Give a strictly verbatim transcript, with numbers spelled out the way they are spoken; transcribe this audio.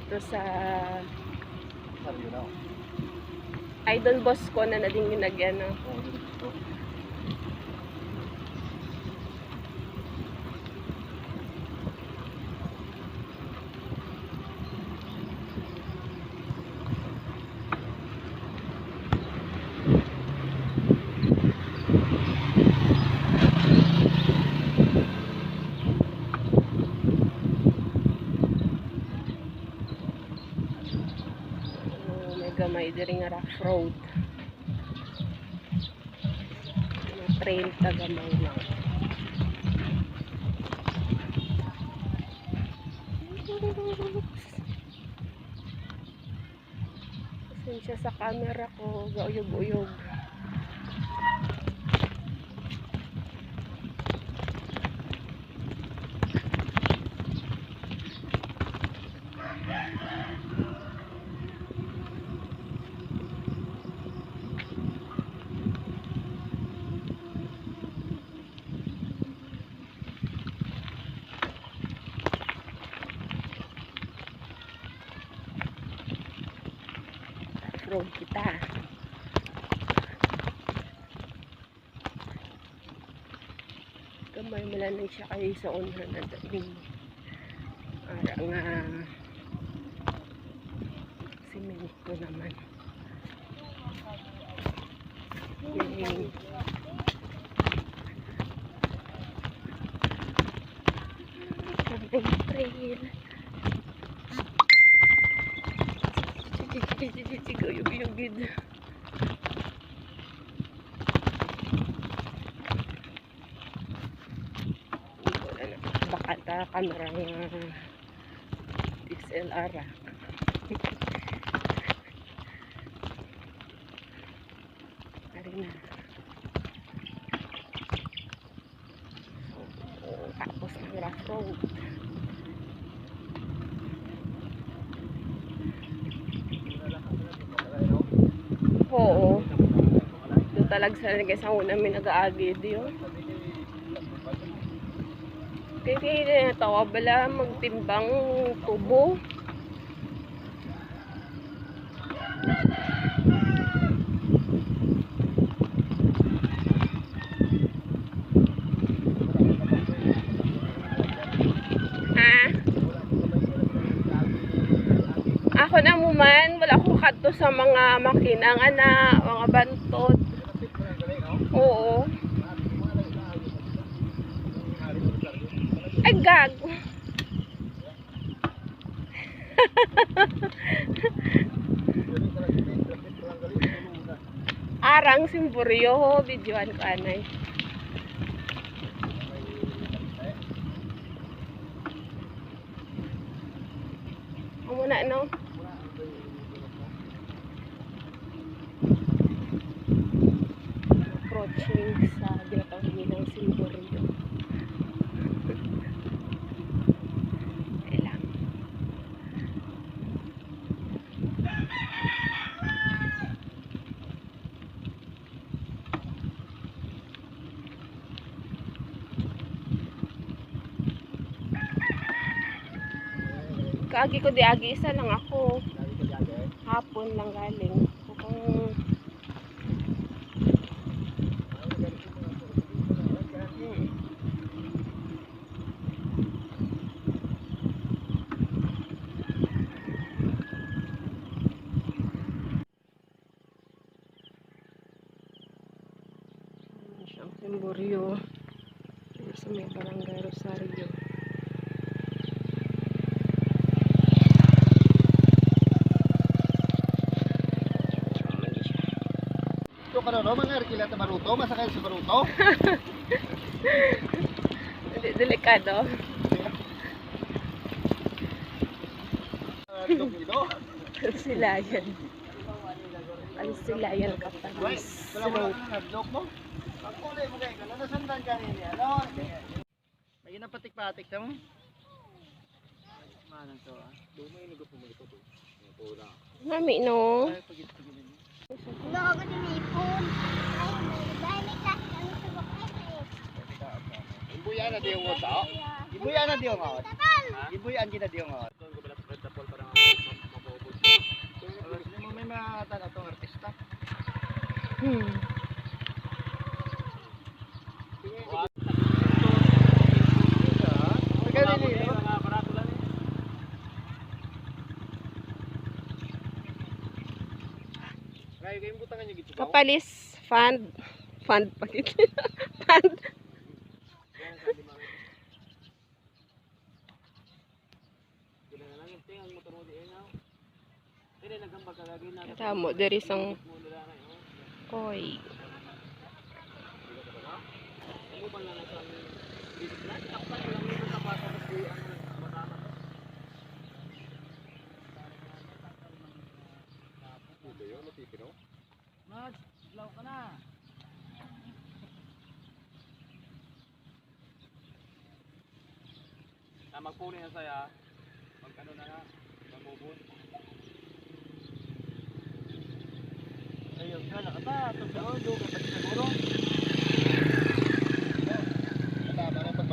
To sa Idol Bosco na nading ginagyan, no? Oo, dito. Oh, may gamay diri nga rough road. Mga treinta gamay lang. Pasensya sa camera ko, gauyog-uyog. Frog kita. Gamay man lang siya kay sa unhan na daling. Ara nga simento naman. Yay. Camping trail. Uyog-uyog gid. Baka ta camera nga D S L R, ah. Ari na. So, tapos ang rough road. Oo. Doon talaga sa lagay sa una may nag-aagi diyo. Kaya, kaya natawa bala magtimbang tubo. Ha? Ako na mo man, wala ko kadto sa mga makina nga na, mga bantod. Oo. Ay, gago. Arang simburyo, ho, videoan ko anay. Amo na, no? Approaching sa ginatawag nilang simburyo. Okay lang. Kaagi ko di agi, isa lang ako. Hapon lang galing. Kung Ayan siya ang simburyo. Dito sa may Barangay Rosario. Ito ka na, no? Mga arkila ta baruto, masakay sa baruto. Dili, delikado. Ah, dok nito. Sila yan. Ang sila yan, Kapanis. Wala mo lang ang hadlok mo? Ang kulay mo kayo, ano, nasundan ka rin yan, no? Lagi na patik-patik sa mo. Manang to, ah. Dumay, nagapumalik ko to. Ang pula. Mami, no? Ay, pagit-pagit na. Wala ka din ipon. Ay, may, dahil may klase kami sa Bukay, eh. Ibuyan na diyo mo to? Ibuyan na diyo mo. Ibuyan kita diyo mo. Kung gumalat sa Red Apple, parang Nga tan-aw tong artista. Hmm. Magkano ni, no? Mga barato lang eh. Kaya kayong butangan niya gito ba? Kapalis fund. Fund pa gid. Fund. Katamo diri sang, oy. Mas, law ka na. Na magpuli na saya. Mag ano na nga. Magubos. Ayun ka, nakata. Ito sa ulo, kapag siguro.